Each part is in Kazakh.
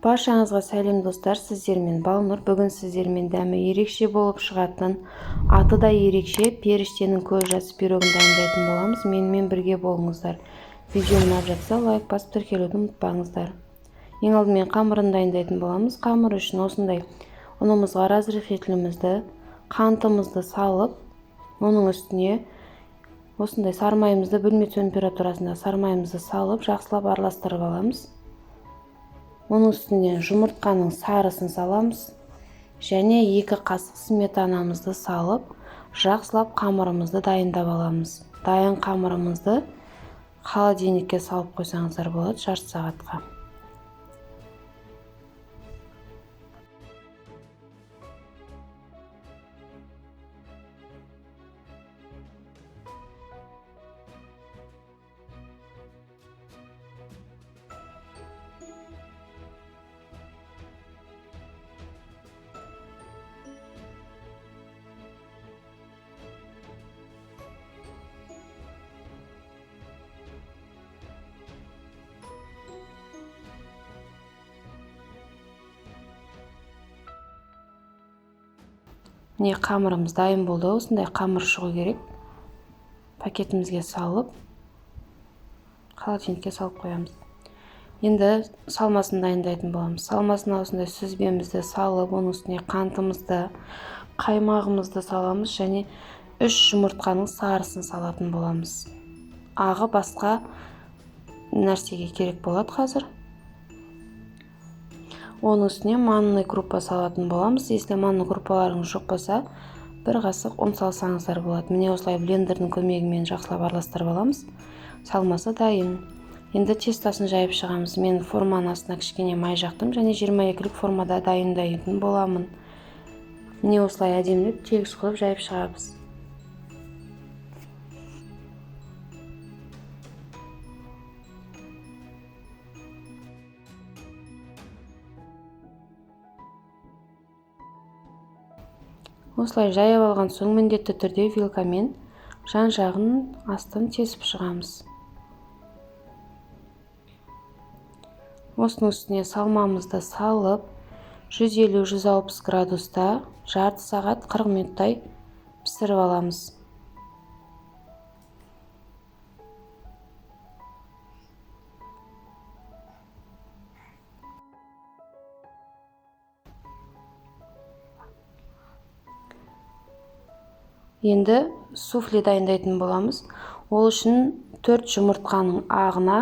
Баршаңызға сәлем достар, сіздермен Балнұр. Бүгін сіздермен дәмі ерекше болып шығатын, аты да ерекше періштенің көз жасы пирогын дайындайтын боламыз. Менімен бірге болыңыздар. Видео ұнап жатса лайк басып тіркелуді ұмытпаңыздар. Ең алдымен қамырын дайындайтын боламыз. Қамыр үшін осындай ұнымызға разрыхлителімізді, қантымызды салып, оның үстіне осындай сармайымызды, бөлме температурасында сармайымызды салып, жақсылап араластырып аламыз. Оның үстіне жұмыртқаның сарысын саламыз және 2 қасық сметанамызды салып, жақсылап қамырымызды дайындап аламыз. Дайын қамырымызды холодильникке салып қойсаңыздар болады жарты сағатқа. Міне қамырымыз дайын болды. Осындай қамыр шығу керек. Пакетімізге салып, холодильникке салып қоямыз. Енді салмасын дайындайтын боламыз. Салмасына осындай сүзбемізді салып, оның үстіне қантымызды, қаймағымызды саламыз және 3 жұмыртқаның сарысын салатын боламыз. Ағы басқа нәрсеге керек болады қазір. Оның үстіне манный крупа салатын боламыз. Если манный крупаларыңыз жоқ болса, 1 қасық ұн салсаңыздар болады. Міне осылай блендердің көмегімен жақсылап араластырып аламыз. Салмасы дайын. Енді тестосын жайып шығамыз. Мен форманың астына кішкене май жақтым және 22-лік формада дайындайтын боламын. Міне осылай әдемілеп тегіс қылып жайып шығамыз. Осылай жайып алған соң міндетті түрде вилкамен жан-жағын астын тесіп шығамыз. Осының үстіне салмамызды салып, 150-160 градуста жарты сағат 40 минуттай пісіріп аламыз. Енді суфле дайындайтын боламыз. Ол үшін 4 жұмыртқаның ағына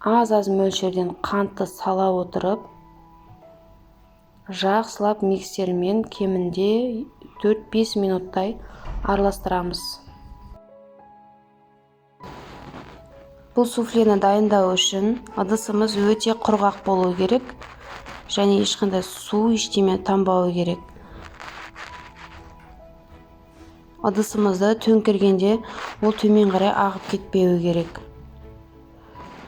аз-аз мөлшерден қантты сала отырып, жақсылап миксермен кемінде 4-5 минуттай араластырамыз. Бұл суфлені дайындау үшін ыдысымыз өте құрғақ болу керек және ешқандай су ештеме тамбауы керек. Ыдысымызды төңкергенде ол төмен қарай ағып кетпеуі керек.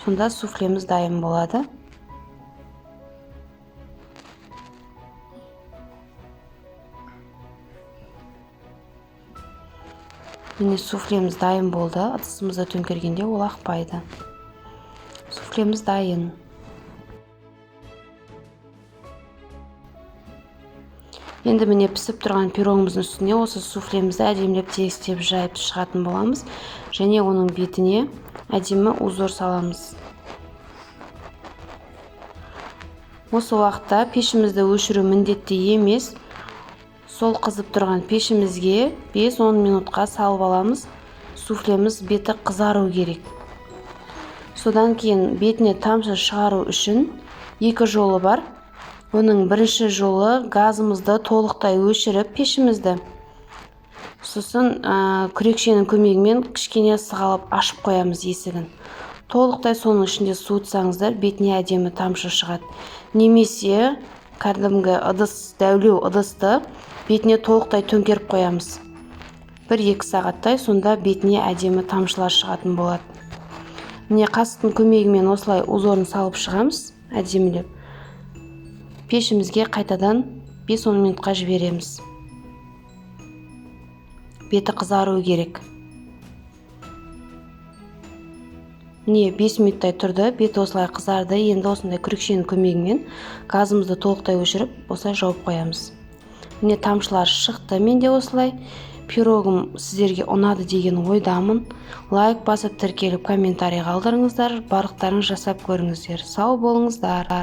Сонда суфлеміз дайын болады. Міне суфлеміз дайын болды. Ыдысымызды төңкергенде ол ақпайды. Суфлеміз дайын. Енді міне пісіп тұрған пирогымыздың үстіне осы суфлемізді әдемілеп тегістеп жайып шығатын боламыз және оның бетіне әдемі узор саламыз. Осы уақытта пешімізді өшіру міндетті емес. Сол қызып тұрған пешімізге 5-10 минутқа салып аламыз. Суфлеміз беті қызару керек. Содан кейін бетіне тамшы шығару үшін 2 жолы бар. Оның бірінші жолы газымызды толықтай өшіріп пешімізді, сосын күрекшенің көмегімен кішкене сығалап ашып қоямыз есігін. Толықтай соның ішінде суытсаңыздар бетіне әдемі тамшы шығады. Немесе кәдімгі ыдыс, дәулеу ыдысты бетіне толықтай төңкеріп қоямыз. 1-2 сағаттай, сонда бетіне әдемі тамшылар шығатын болады. Міне қасықтың көмегімен осылай узорын салып шығамыз әдемілеп. Пешімізге қайтадан 5-10 минутқа жібереміз. Беті қызару керек. Міне, 5 минуттай тұрды, беті осылай қызарды. Енді осындай күрекшенің көмегімен газымызды толықтай өшіріп, осылай жауып қоямыз. Міне, тамшылар шықты менде осылай. Пирогым сіздерге ұнады деген ойдамын. Лайк басып, тіркеліп, комментарий қалдырыңыздар. Барлықтарыңыз жасап көріңіздер. Сау болыңыздар!